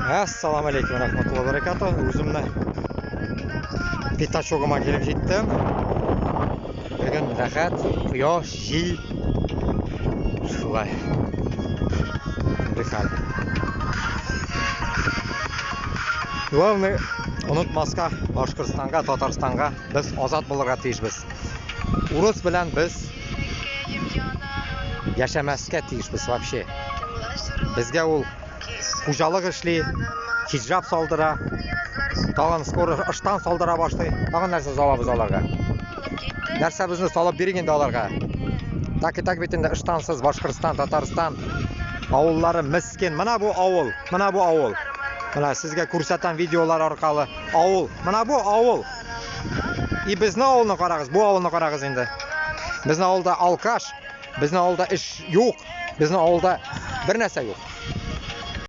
Assalomu alaykum rahmatullohi va barakatuh. O'zimni пятачогыма kelib yetdim. Bugun rahat, quyosh, jil. Shulay. Отдыхали. Главное, unutmasga Boshqirdistonga, Tataristonga biz ozod bo'lirga tiyishmiz. Urus bilan biz yashamasga tiyishmiz вообще. Bizga ул хуҗалык эшли, хиҗаб салдыра, тагын скоро ыштан салдыра башлый. Тагын нәрсә салабыз аларга? Нәрсә безне салып бирик инде аларга? Так и так бит инде ыштансыз Башкортстан, Татарстан авыллары мискин. Менә бу авыл, менә бу авыл. Менә сезгә күрсәтәм видеолар аркылы. Авыл, менә бу авыл. И безнең авылны карагыз, бу авылны карагыз инде. Безнең авылда алкаш, безнең авылда эш юк, безнең авылда бер нәрсә юк.